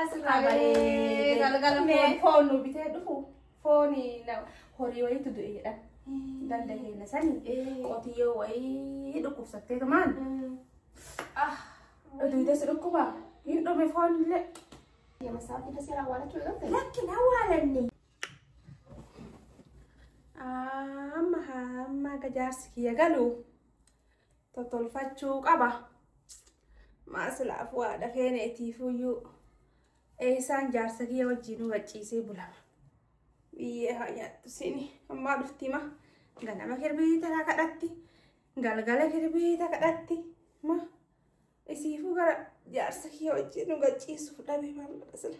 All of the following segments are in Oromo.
Asirraa bareedee. Galgala foon nu bitee dhufu foon horii wayiitu du'e jedhan. Ganda keenya sani qotiyyoo wayii dhukkubsattee tumaan. Duudas dhukkuba hin dhume foon illee. Lakkin awwaalanne. Amma hamma jaarsi kiyya galu tottolfachuu qaba. Maasilaaf waa dhafeeneetiifuyyuu eessaan jaarsa kiyya wajjin hubachiisee bulama. Biyyee haa nyaattu sini ammaa dhufti ma ganama kirbiita kadhatti galgala kirbiita kadhatti ma isiifuu gara jaarsa kiyya wajjin hubachiisuuf dhabe maal godha sila.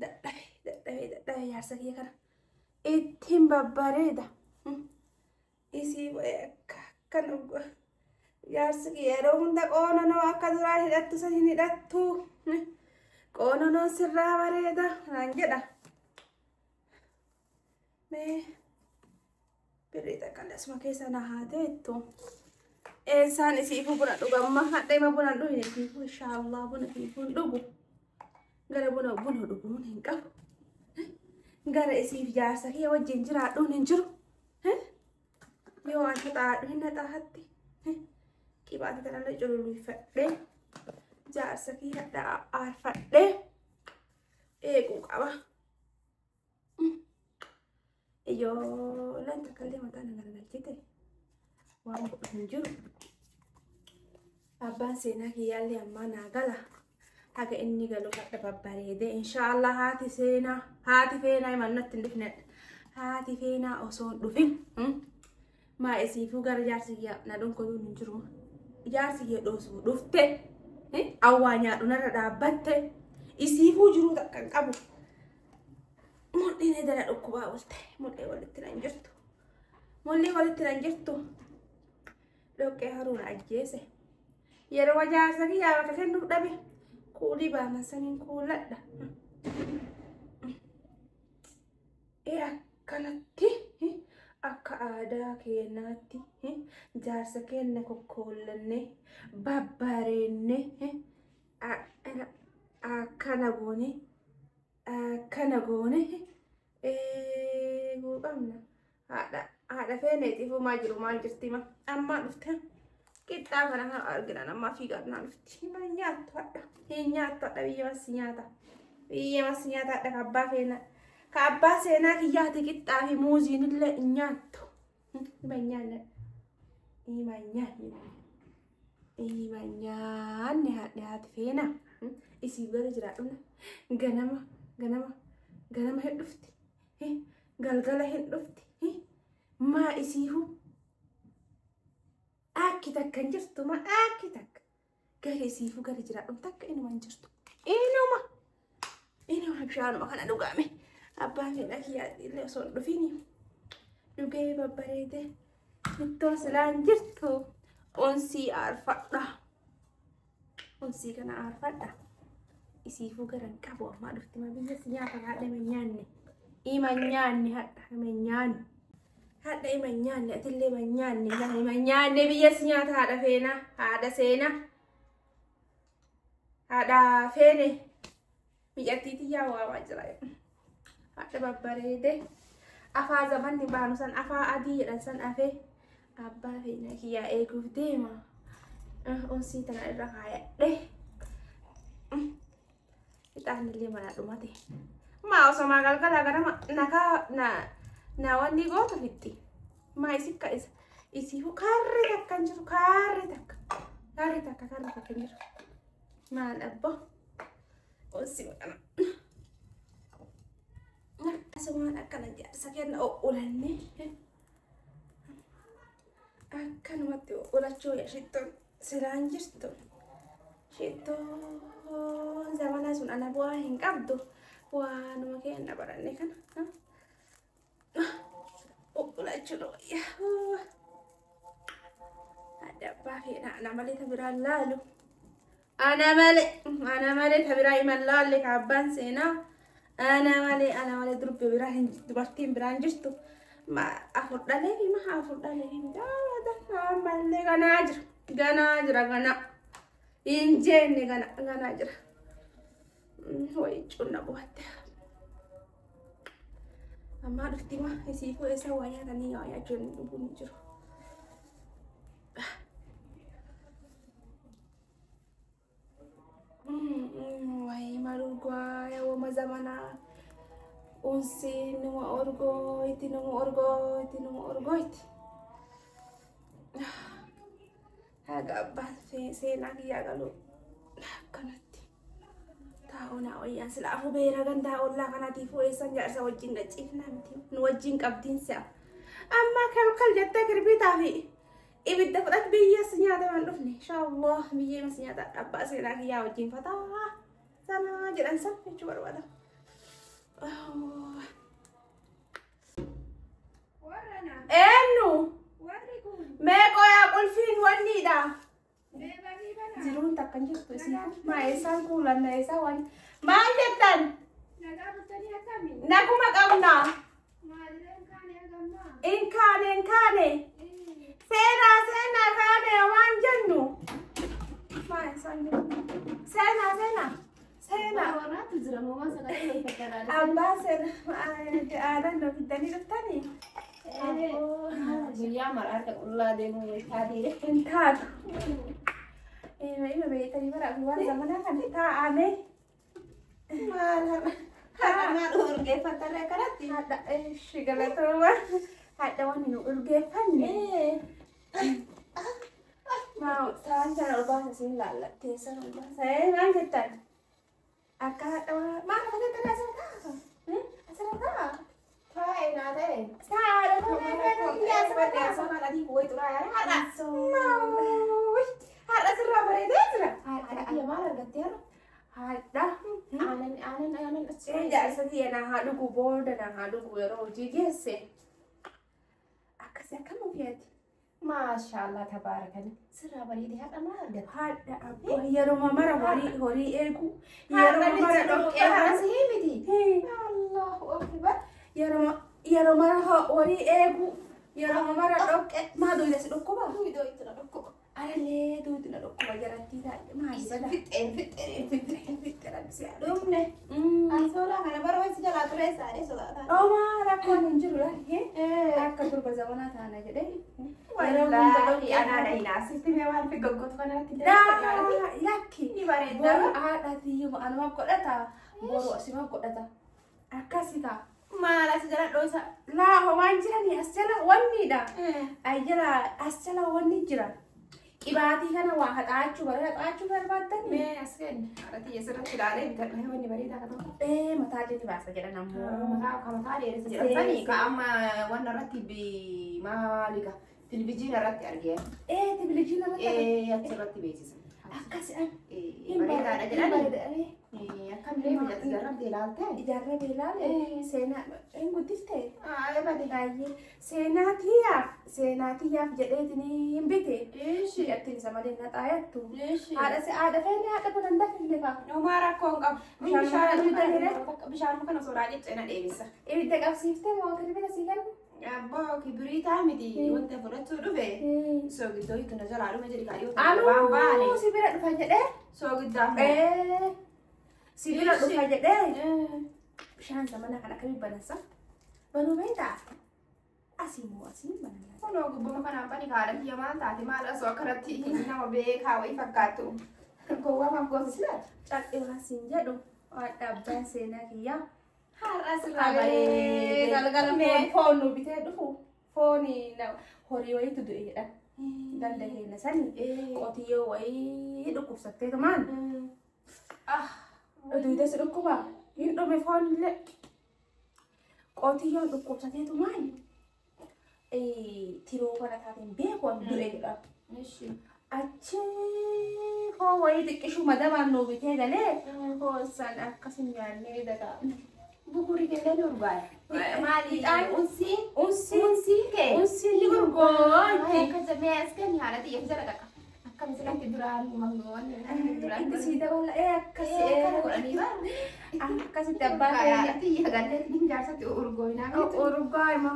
Dadhabe dadhabe dadhabe jaarsa kiyya kana ittiin babbareeda. Isii akka akkana jaarsi kiyya yeroo hunda qoonanoo akka duraa hidhattu san hin hidhattu. Qoonanoon sirraa bareeda naan jedha. Mee birrii takka asuma keessa na haa teettu. Eessaan isiifuu buna dhugamma hadha ima buna dhugine isiifuu inshaallah buna isiifuu hin dhugu. Gara buna buna dhuguun hin qabu. Gara isiif jaarsa kiyya wajjin jiraadhuun hin jiru. Yoo an haxaadhu hin haxaahatti. Qibaata kanallee cululuffadhee jaarsa kiyya hadha aarfadhee eeguu qaba. Ijoolleen takkallee mataa na garagalchite waan godhu hin jiru. Abbaan seenaa kiyyaallee ammaa naa gala. Haga inni galu hadha babbareedee inshaallah haati seenaa haati feenaa himannatti hin dhufne haati feenaa osoo hin dhufin. Maa isiifuu gara jaarsi kiyya na dhunkotuun hin jiru. Jaarsi kiyya dhoosuu dhufte awwaa nyaadhu narra dhaabbatte isiifuu jiruu takka hin qabu. Mul'iin edana dhukkubaa oolte mul'ii walitti nan jirtu. Mul'ii walitti nan jirtu. Dhoqqee haruun ajjeese. Yeroo jaarsa kiyyaa bakka kennuuf dhabe kuulii baanan saniin kuuladha. Ee akkanatti akka aadaa keenyaatti jaarsa keenya kokkoollannee babbareennee akkana goone akkana goone eeguu qabna. Haadha feeneetiifuu maal jiru maal jirti ma ammaa dhufte qixxaa kana kan arginan ammaa fiigaa dhufti. Hin nyaattu hadha hin nyaattu hadha biyya mas nyaata biyya mas nyaata hadha ka abbaa feenaa. Ka abbaa seenaa kiyyaati qixxaa fi muuziin illee hin nyaattu. Hima hin nyaanne. Hima hin nyaanne. Hima hin nyaanne haadha haati feenaa. Isii gara jiraadhuna. Ganama ganama ganama hin dhufti. Galgala hin dhufti. Maa isiifuu akki takka hin jirtu maa akki takka. Gara isiifuu gara jiraadhun takka inuma hin jirtu. Inuma inuma bishaanuma kana dhugame. Abbaan fedha kiyyaatti illee osoo hin dhufini dhugee babbareede ittoo silaan jirtu onsii aarfadha. Onsii kana aarfadha. Isiifuu gara hin qabu ammaa dhufti ma biyya si nyaata haadha ima nyaanne. Ima nyaanne hadha ima nyaanne. Hadha ima nyaanne atillee ima nyaanne ima nyaanne biyya si nyaata haadha feenaa haadha seenaa. Haadha feene miidhagdii xiyyaa waamaa jira. Hadha babbareede afaa zamanni baanu san afaa adii jedhan san afee abbaa feenaa kiyyaa eeguuf deema. Onsii tana irra kaayadhe. Ixaanillee mana dhumate. Maa osoo maa galgala ganama nakaa na na wanni goota fixxi. Maa isikka isa isiifuu kaarri takka hin jiru kaarri takka kaarri takka kaarri takka hin jiru. Maal abboo onsii kana. Akkasumaan akkana jaarsa kenna o'olannee akkanumatti o'olachuu shittoon silaan jirtu. Shittoon zamanaa sun ana bu'aa hin qabdu waanuma kenna baranne kana o'olachuu wayyaa. Adda abbaa fedha ana malee ta biraan laalu. Ana malee ana malee ta biraa himan laalle ka abbaan seenaa. Ana malee durbi biraa hin dubartiin biraan jirtu. Ma afur dhalee fi ma afur dhalee fi ammallee ganaa jira ganaa jira ganaa. Hin jenne ganaa jira. Wayi cunna bu'atte. Ammaa dhufti ma isiifuu eessa waa nyaatanii waa nyaachuun dhuguun hin jiru. Wayi maal urgaa yaawwama zamanaa. Unsi numa orgoyti numa orgoyti numa orgoyti. Haga abbaan seenaa kiyyaa galu akkanatti taa'uu naa wayyaan silaafuu beera gandaa ollaa kanaatiifuu eessan jaarsa wajjin gachiifnaa miti nu wajjin qabdiin si'a. Amma kalkal jettee kirbiitaa fi ibidda fudhat biyyees nyaataman dhufne inshaallah biyyeemas nyaata abbaa seenaa kiyyaa wajjin fataa sanaa jedhan san jechuu barbaada. Eenyu? Meeqoo yaa qulfiin wanniidha? Jiruun takka hin jirtu isiin. Maa eessaan kuulanna eessaa waan. Maal jettan? Naguma qabna. In kaane in kaane. Seenaa seenaa kaane waan jennu. Maa eessaan jennu? Seenaa seenaa. Seenaa. Abbaa seenaa aannan nu fiddanii dhuftanii? Guyyaa mara harka qullaa deemuu taatee. Hin taatu. Ima beektanii bara waan zamanaa kan taa'ame. Maal har'a maal urgeeffattarree akkanatti? Haadha ishi galatooma. Haadha waan nu urgeeffanne. Maa ta'an sana ol baasa siin laallattee sana ol baasa. Maal jettan? Akka haadha maal akka jettan asirra taa'a? Asirra taa'a? Taa'e naa ta'e. Taa'aadha. Har'a sirraa bareedee jira. Haadha maal argattee har'a? Haadha. Aannan aannan aannan Jaarsa kiyya naa haa dhugu booda naa haa dhugu yeroo hojii geesse. Akkasii akkam ofeeti. Maashaallah tabaarakalla. Sirraa bareedee har'a maal argatte? Haadha abbaa yeroo mara horii eegu yeroo mara dhoqqee har'a sihii miti. Allahu akbar. Yeroo mara horii eegu yeroo mara dhoqqee maa duwidha si dhukkuba? Duwidoo itti na dhukkuba. Alallee duwidhi na dhukkuba jarattii taa'e maali bada? Fixeen fixeen fixeen fixeen rabbisee dhumne. Ansoola kana bara wayii si jalaa turee saadhee sodaata. Omaa rakkoon hin jiru laali. Akka durba zamanaa taana jedhee. Wallaahi anaa dhayinaa sitti mee waan fi goggootu kanatti Lakki. Ni bareeda. Boru haadha tiyyuma anuma godhata. Boru asuma godhata. Akkasi kaa. Maal as jala dhoosa? Laa homaan jiranii as jala wanniidha. Jala as jala wanni jira. Qibaatii kana waa haxaachuu bara haxaachuu barbaaddanii. Mee as kenni. Haadha tiyya sirratti ilaalee bitadha. Wanni bareedaa kan ta'u. Mataa illee ni baasa jedhan ammoo. Mataa ka mataa dheeressa jedhan sani ka amma wanna irratti maali ka televizyiina irratti argee. Televizyiina irratti argee. Achirratti beeksisa. Akkasi an. Bareedaadha jedhani. Akkamillee mijatti ijaarramtee ilaalte? Ijaarramee ilaale seenaa hin guddifte. Bade. Baay'ee seenaa tiyyaaf jedheetiin hin bite. Jettiin isa malee na xaayattu. Haadha si haadha feene haadha kun hin dafifne fa'a. Homaa rakkoo hin qabu. Bishaan kana sodaa ciccee na dheebisa. Ibidda qabsiiftee moo kiribita sii kennu? Abbaa kibiriitaa miti wanta fudhachuu dhufe. Soogiddoo hiitu na jalaa dhume jedhi kaadhiyoo. Anuu si bira dhufa jedhee. Soogiddaaf. Si bira dhufa jedhee. Bishaan zamana kan akkamii banansa? Banuu beektaa? Asii moo asii banana? Kunoo gubbuma kanaan bani kaadha kiyya maal taate maal asoo akkanatti nama beekaa wayii fakkaattu. Gowwaa maaf goosisila? Calqii waan siin jedhu haadha abbaan seenaa kiyyaa. Har'a sirraa bareedee. Galgala foon nu bitee dhufu foon horii wayiitu du'e jedhan. Ganda keenya sani qotiyyoo wayii dhukkubsattee tumaan. Duwidda si dhukkuba hin dhume foon illee. Qotiyyoon dhukkubsatee tumaan tiruu kana taateen beeku an du'e jedhan. Achi foon wayii xiqqishuu madabaan nu bitee galee foon san akkasin nyaannee dagaa. Bukuri kennee ni urgaaya. Maali? Unsiin? Unsiin. Unsiin kee? Unsiin ni urgooyti. Akka jamee as kenni haala xiyya jala dhaqa. Akka misilatti duraan duraan. Itti sii dabala akkasi Akkana godhanii bara. Akkasitti abbaan keenya. Haala xiyya gallee hin jaarsatti urgooyinaa miti. Urgaayima.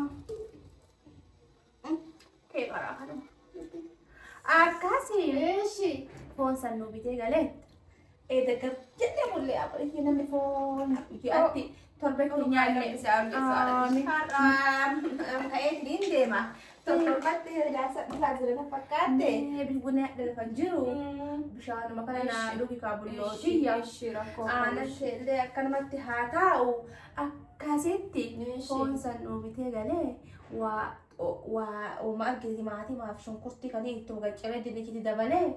Kee karaa kanuma. Akkasi. Eeshi. Foon san nuu bitee galee eeda jedhee mullee abboleetti namni foon ji'aatti torbetti nyaanne. Ka'ee niin deema. Torbatti jaarsa dhufaa jira fakkaatte. Buna lafa jiru bishaanuma kana naa dhugi kaabullootii. Aannan illee akkanumatti haa taa'u akkasitti foon san nuu bitee galee waa waa argite maatimaaf shunkurtii kan ittuma qaccabee dinnichitti dabalee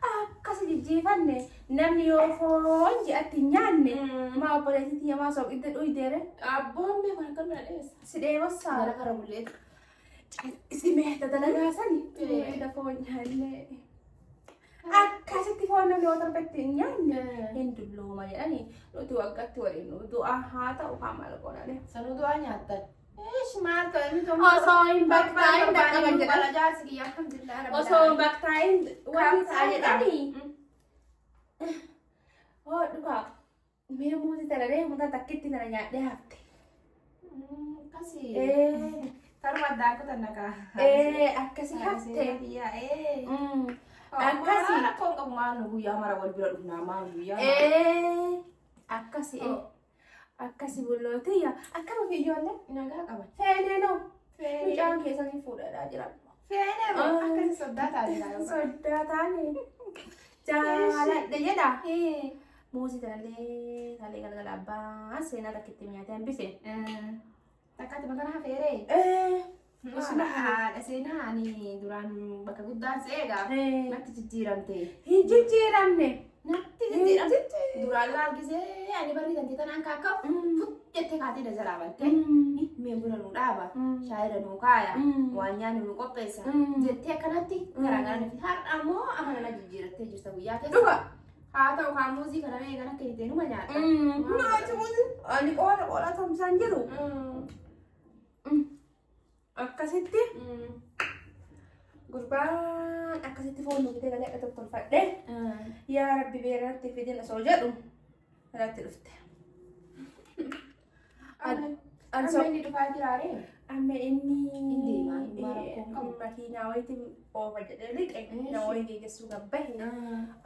akkasi jijjiifanne namni yoo foon ji'atti hin nyaanne maa obboleettitti yamaa soqidde dhuydeere. Abboon mee kan akkam na dheessa. Si dheebossaa. Gara kara bulleetu. Si meeshaa dalagaa sani. Meeshaa foon nyaanne. Akkasitti foon namni yoo torbetti hin nyaanne hin dullooma jedhanii nuti waggaatti waliin nu du'aa haa ta'u haa maal goonale. Sanuu du'aa nyaattan. Eesh maal ta'e inni Osoo hin baktaayin dhaqqaban jedhan. Jaarsi kiyya alhamdulillah. Osoo hin baktaayin wanti ta'a jedhanii. Hoo dhugaa mee muuzii tana mee muuzii takkitti tana nyaadhee hafte. Akkasi. Taruma addaa kutan nagaa. Akkasi hafte. Akkasi. Rakkoon qabu maal nu guyyaa mara wal bira dhufnaa maal guyyaa. Akkasi. Akkasi bullootiyya. Akkama fi ijoollee Nagaa qaban. Feenee noo. Mucaan keessanii fuudhadhaa jira. Feenee moo akkasi soddaa taate laa. Soddaa taane. Jaaladhe jedha. Muuzii tanallee kalee galgala abbaan seenaa takkitti nyaatee hambise. Takkaatti makana hafeeree. Haadha seenaa ani duraan bakka guddaan seegaa natti jijjiiramte. Hin jijjiiramne. Natti jijjiiramte. Duraan laalgisee ani barri tantee tanaan kaaka'u jettee kaatee na jalaa batte. Mee buna nu dhaaba. Shaayira nu kaaya. Waan nyaanni nu qopheessa. Jettee akkanatti garaagara nuti har'a ammoo amala na jijjiirattee jirta guyyaa keessa. Dhuga. Haa ta'u kaa muuzii kana mee gara kennitee numa nyaadha. Nyaati muuzii ani qoola qoola tamsaan jiru. Akkasitti gurbaan akkasitti foon nu bitee galee akka tottolfadhe yaa rabbi beeratti fidin osoo jedhu irratti dhufte. Amma inni dhufaa jiraaree? Amma inni makiinaa wayiitti oofa jedhee liqe nama wayii geggeessuu gabbahe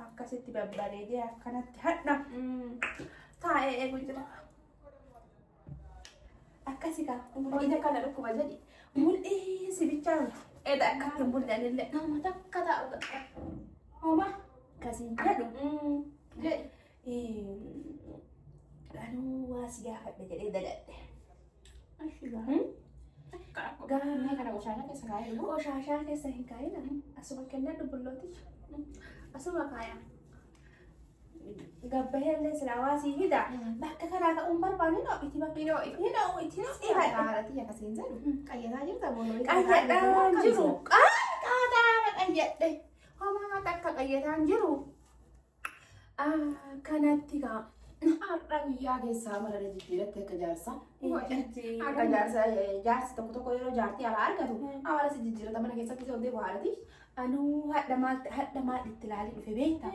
akkasitti babbareedee akkanatti hadha taa'ee eegu jira. Akkasi kaa. Ija kana dhukkuba jedhi. Mul'ii si bichaa miti. Eeda akkatti mul'anillee. Nama takka taa'u qabu. Hooma. Akkasiin jedhu. Jedhi. Anuu waa si gaafadhe jedhee dagadhe. Mee kana qoshaashaa keessa kaa'ee dhugu? Qoshaashaa keessa hin kaa'ina. Asuma kennadhu bullooti. Asuma kaaya. Gabbaheellee silaa waa sii fida. Bakka kanaa ka'uun barbaanne iti bakka hin iti Haadha akkasiin jedhu. Qayyataa jirta booloo. Qayyadhaan jiru. Qaaqaataa qayyadhe. Homaa takka qayyataan jiru. Kanatti kaa. Har'a guyyaa keessaa mala jijjiiratte akka jaarsaa. Akka jaarsaa jaarsi tokko tokko yeroo jaartii alaa argatu amala si jijjiirata mana keessatti isa hundee bu'aarati. Anuu hadha maal itti ilaalee dhufe beektaa?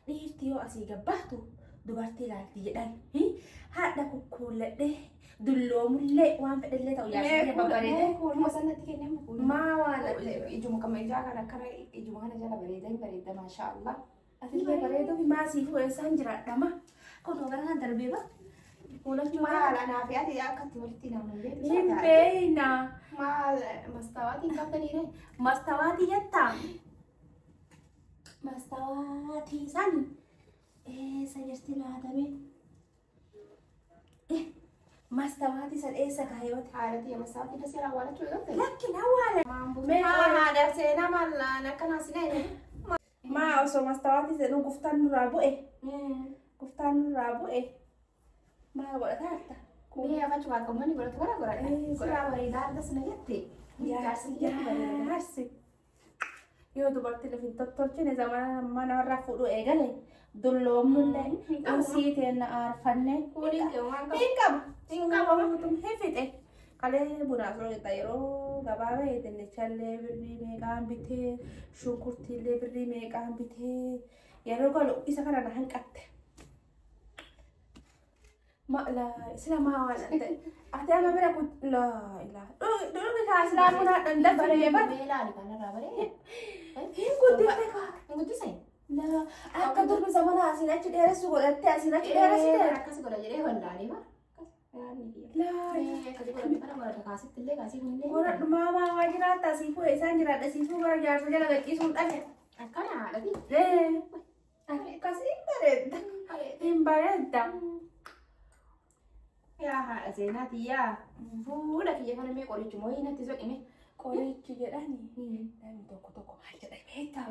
Dhiirti yoo asii gabbaatu dubartii ilaalti jedhan. Hadha kukkuulladhee dulloomullee waan fedhallee ta'u jaarsi babbareedee. Kuuluma sanatti kennamu kuuluma. Maa waan adda Ijuma kama ijaa kana akkana ijuma kana jala bareeda hin bareeda maashaallah. Atillee bareeduu fi maasii fi eessaan jiraadhama. Kun gara kan darbee ba. Fuulachuu Maal anaa fi ati akkatti walitti namuun beektu. Hin beekna. Maal mastawaatiin qabdaniire? Mastawaatii jettaa? Mastawaatii san eessa jirti laatame? Mastawaatii san eessa kaayyote? Haadha mastawaatii dasee awwaalachuu eegalte? Lakkin awwaala. Mee haadha seenaa maal akkanaa sineen? Maa osoo mastawaatii jedhu guftaan nurraa bu'e. Guftaan nurraa bu'e. Maal godhataa jirta? Mee afaan waa qabu manni godhatu gara godhadha. Suuraa bareedaa argas na jette. Jaarsi jette bareedaa. Jaarsi. Yoo dubartiin of hin tottolchine zamana mana fuudhuu eegale dulloomullee usii teenna aarfanne. Kuuliin ta'e waan qabu. Hin qabu. Hin qabu. Hin fixe. Kalee bunaa osoo jirta yeroo gabaabaa dinnichallee birrii meeqaan bitee shunkurtiillee birrii meeqaan bitee yeroo galu isa kana na hanqatte. Ma la sila maa waan adda ati amma bira kun la ila dhugi kaa silaa bunaa dhandafannee bara. Beelaani kanarraa baree. Hin guddifte kaa. Hin guddisee? Laa akka durbi zamana asiin achi dheeressu godhattee asiin achi dheeressite. Akkas godha jedhee wallaalee bara. Laa Akkasi godhate kana godhata kaasitti illee kaasii kunillee. Godhadhu maamaa waa jiraatta siifuu isaan jiraadha siifuu gara jaarsa jala gachiisuun dhabe. Akkana haadhati. Akkasii bareedda. Hin bareedda. Yaa haadha seenaati yaa. Fuula kiyya kana mee qorichuma wayii natti soqime. Qorichi jedhani namni tokko tokko maal jedha beektaa?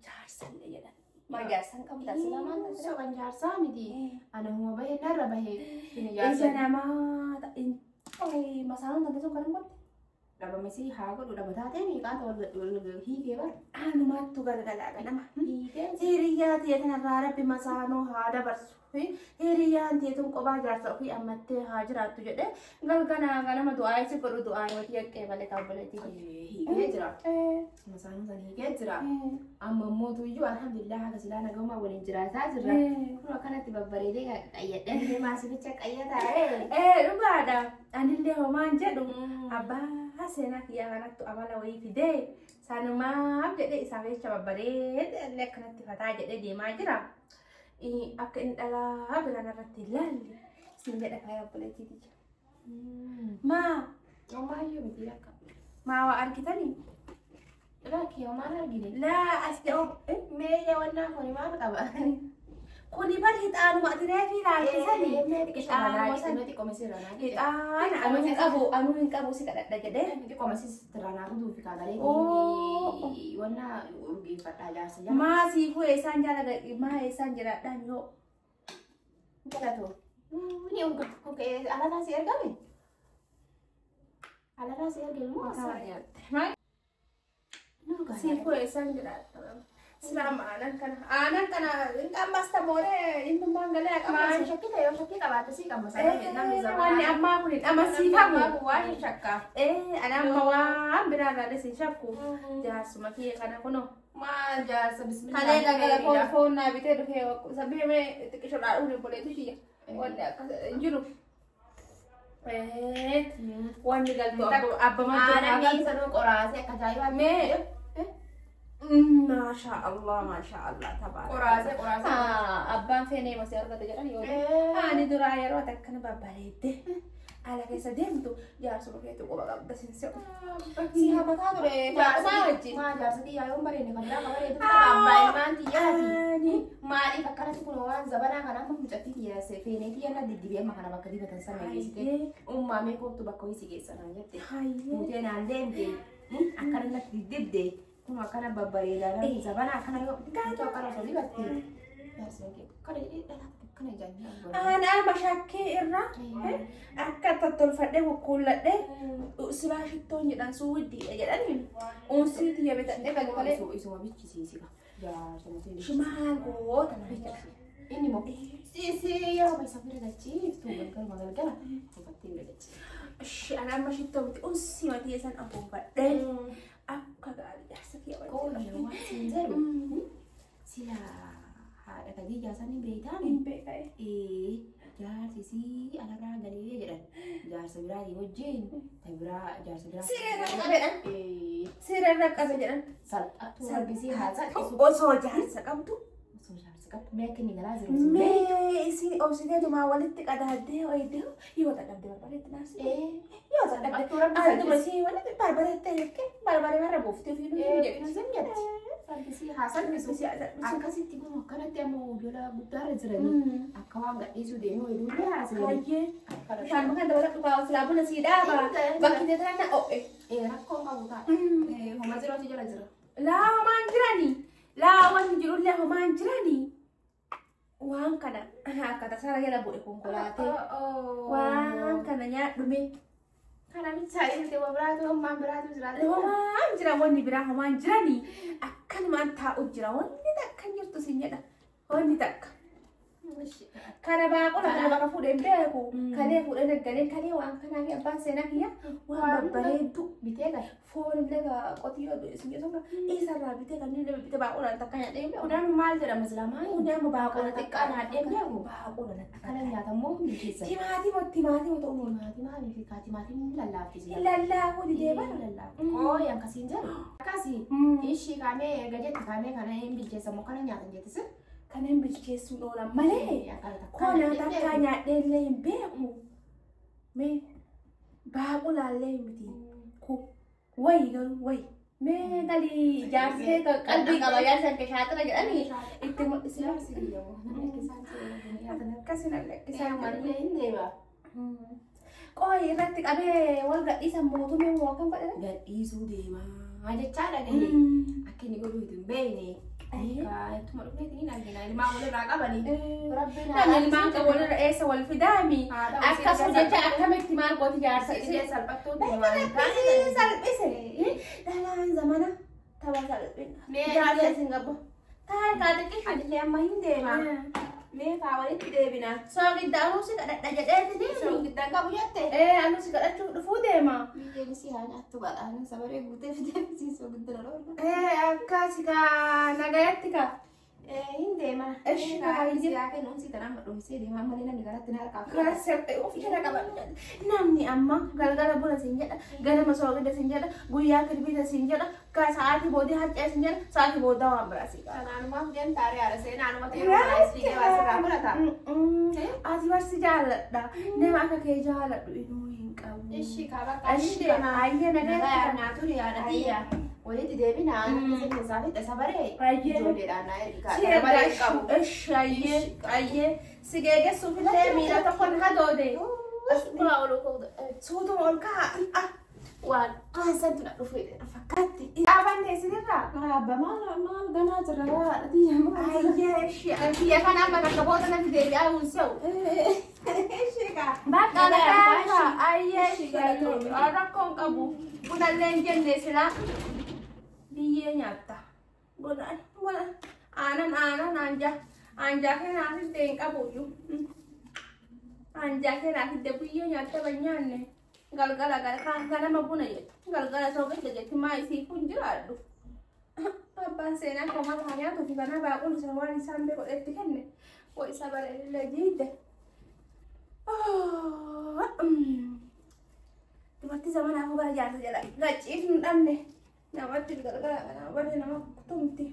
Jaarsallee jedhan. Maa jaarsan qabu taasisa maal taasisa? Soqan jaarsaa miti. Ana huma bahee narra bahee. Ija namaa masaanuun tante sun kan hin godhe. Dhabamesi haa godhu dhaba taatee miiqaata wal hiikee bara. Anumattu galgalaa ganama. Hiikee. Hiriyyaa ta'e kanarraa rabbi masaanuu haa dabarsu. Hiriyyaan ta'e tun kophaa jaarsa ofii ammattee haa jiraattu jedhee galgalaa ganama du'aa isi godhu du'aa yoo yaqqee malee ta'u buleetii. Hiikee jira. Masaanuu san hiikee jira. Amma immoo tuyyuu alhamdulillah haga silaa nagaumaa waliin jiraataa jirra. Kun akkanatti babbareedee qayyadhee maasificha qayyataa. Dhugaadha. Anillee homaan jedhu abbaa seenaa kiyyaa kanattu amala wayii fidee sanumaaf jedhee isaaf jecha babbareedee illee akkanatti fataa jedhee deemaa jira. Akka inni dhalaa biraan irratti hin laalle siin jedha faaya obboleettii tiyya. Maa Homaayyuu miti lakka. maa waa argitanii? Lakki homaan argine. Laa as jedhu Mee wannaa kuni maal qaba? kuni bar hixaanuma ati reefii laalchisanii. Hixaana anuu hin qabu si kadhadha jedhee. Maa siifuu eessaan jala maa eessaan jiraadhaan yoo. Siifuu eessaan jiraadha. Silaama aanan kana hin qammasta mooree innummaan galee Maan qammasa. shakkii yoo shakkii qabaatte sii qammasa. Wanni ammaa kun hin amansiifamu. Waan hin shakkaa. Ani amma waan biraa irraalee sin shakku. Jaarsuma kiyya kana kunoo. Maal jaarsa bismillah. Kalee galgala foon naa bitee dhufee sabbee mee xiqqishoodhaa dhufe obboleetti kiyya. Wanni akkas hin jiru. Wanni galtu abbamaa Aannan jira. miisanuu qoraasee akka ajaa'ibaatti. Mee Maasha Allah maasha Allah tabaaraka. Qoraasee qoraasee. Abbaan feenee masii argate jedhan yoo ani duraa yeroo ati akkana babbareedde ala keessa deemtu jaarsuma keetu quba qabda sin se'u. Si hamataa ture jaarsuma wajjin. Maa jaarsa xiyyaa yoon bareedne kan biraa bareedu abbaa ilmaan xiyyaati. Ani Maaliif akkanatti kun waan zabanaa kana amma mucattii xiyyaase feenee xiyyaa diddibee amma kana bakka dibatan sana geessite. Ummaamee koottu bakka ho'isi geessa naan jette. Hayyee. Muutee naan deemte akkana natti diddibde kun akkana babbareedaa namni zabanaa akkana yoo guutuu akkana osoo dibatte. Jaarsi akkana jedhee dhalaa akkana ijaan. Ani amma shakkii irraa akka tottolfadhee kukkuulladhee silaa shittoon jedhan sun widdiidha jedhani unsii tiyya bitadhee galgalee Isuma bichisiisiga. Jaarsa muteen shimaal goota naan jedha. Inni immoo siisii yeroo isa bira gachiiftu galgaluma galgala ufattee bira gachiiftu. Ishi ani amma shittoo miti unsii matii san afuufadhee akka gaarii jaarsa kiyya Qoonni wajjin. waan siin jedhu sila haadha Khadijaa sanii beektaami. Hin beekae. Jaarsi sii alarraa galee jedhan jaarsa biraatii wajjin ta biraa jaarsa biraa. Siree irra qabe jedhan. Siree irra qabe jedhan. Salphattuu rabbisii haa salphisu. Osoo jaarsa qabdu. Osoo jaarsa qabdu mee akka inni galaa jiru sun beektu. Mee isin obsiteetumaa walitti qadaaddee ooyidee yoo dadhabde barbareetti naasii. Yoo dadhabde Salphattuu rabbi Antuma salphisi. isii walitti barbareetti jettee barbaree warra buuftee fi nuyi Jedhu sun jetti. Rabbisii haa salphisu. Rabbisii haa salphisu. Akkasitti kun akkanatti amma ijoollee guddaarra jiranii akka waan gadhiisuu deemuu hedduullee haasa'anii. Hayyee. Bishaan makan dabalatu kaa silaa buna sii dhaaba. Bakki teetaan na o'e. Rakkoon qabu ta'a. Homa jiruutu jala jira. Laa homaan jirani. Laa wanni jirullee homaan jirani. Waan kana akka tasaara jala bu'e konkolaatee. Waan kana nyaadhume. Kana bichaa dhiirte waa biraatu homaan biraatu jiraata. Homaan jira wanni biraa homaan jirani. Akkanumaan taa'u jira wanni takka hin jirtu siin jedha. Wanni takka. Kana baaqula Ani bakka fuudhee hin beeku. Kalee fuudhee naggalee kalee waan kanaa fi abbaan seenaa kiyya waan babbareeddu. Bitee gala. Foon illee qotiyyoo isin jedhu isarraa bitee kanneen illee bitee baaqula takka nyaadhee hin beeku. Kudhaan maal jedhama silaa? Kuni amma baaqula xiqqaa nyaadhee hin beeku. Baaqula natti Akkana nyaatammoo bilcheessan. Timaatima timaatima ta'uu Timaatima fi kaatimaatiin lallaaffisi. hin lallaafuu didee bara. Qooyi akkasiin jedhu. Akkasii ishii kaamee erga jette kaamee kana hin bilcheessamu kana nyaatan jettis. Kanneen bilcheessuun oolan malee. Koo nyaata akka nyaadhee illee hin beeku. Mee baaqulaallee miti. Wayi garuu wayi. Mee galii jaarsee qalbii qaba jaarsan ke shaaxira jedhanii itti mul'isee. Akkasii lakkisaa Mallee hin deema. Qooyi irratti qabee wal gadhiisan mootummaa moo akkam godhata? Gadhiisuu deemaa jechaa dhagahe. Akka inni godhu hin beekne. Ittuma dhufneetiin argina ilmaan walirraa qabanii. Namni ilmaan qabu walirra eessa wal fidaami? Akkasuma jecha akkamitti maal gooti jaarsa Isee salphattuu Salphise salphise. Dhalaan zamana tapha salphina. Jaarsa isin qabu. Taa'ee kaa xiqqishu. Anillee amma hin deema. Mee kaa walitti deebina. Soogidda anuu si kadhadha jedheeti deemi. Soogidda qabu jette. Ee anuu si kadhachuuf dhufuu deema. Biyyeen isii haa nyaattu badhaana sabaree guutee fidee fi soogidda na dhoorga. Ee akkasi kaa nagayatti kaa. Hin deema. Ishi kaa Isi haa kennuun si tanaan madhoomsee deema malee namni garatti na harkaa. Karaa of jala qaban namni amma galgala buna siin jedha ganama soogidda siin jedha guyyaa kirbiita siin jedha sa'aatii booddee harcee siin jedha sa'aatii booddee waan biraa siin qaba. Kanaanumaaf deemtaaree haadha seenaanuma ta'ee fiigee baasirraa fudhata. Ati barsi jaalladha nama akka kee jaalladhu inuu hin qabu. Ishi kaa bakka hin Ishi deema. ayyee Nagaa nagaa naa turi haadha tiyya. Walitti deebina isin keessaa fixe sabaree. Ijoolleedhaan naa ergi Si kaa sabaree hin qabu. erga ishi ayyee ayyee si geeggessuuf illee miila tokkoon hadoode. Suutuma ol ka'a. Waan qaansantu na dhufu fakkaatti. Dhaaban teessinirraa. Abba maal maal ganaa jira haadha tiyya maal. Ayyee ishi kiyya kana amma takka booda natti deebi'aa hin se'u. Ishi kaa. Bakka nagaa ayyee ishi rakkoon qabu. Bunallee hin jenne silaa biyyee nyaatta. Buna buna aanan aanan anjaa anjaa keenyaa fidde hin qabu iyyuu. Anjaa keenyaa fidde biyyee nyaatta ban nyaanne galgala ganama buna jettu galgala soogidda jetti maa isii kun jiraadhu. Abbaan seenaa koo maal haa nyaatu fi kana baaqulu isa waan isaan beeku itti kenne waa isa bareedina jiidde. Dubartii zamanaafuu gara jaarsa jala gachiif hin dhabne namatti galgala kana bari nama tumti.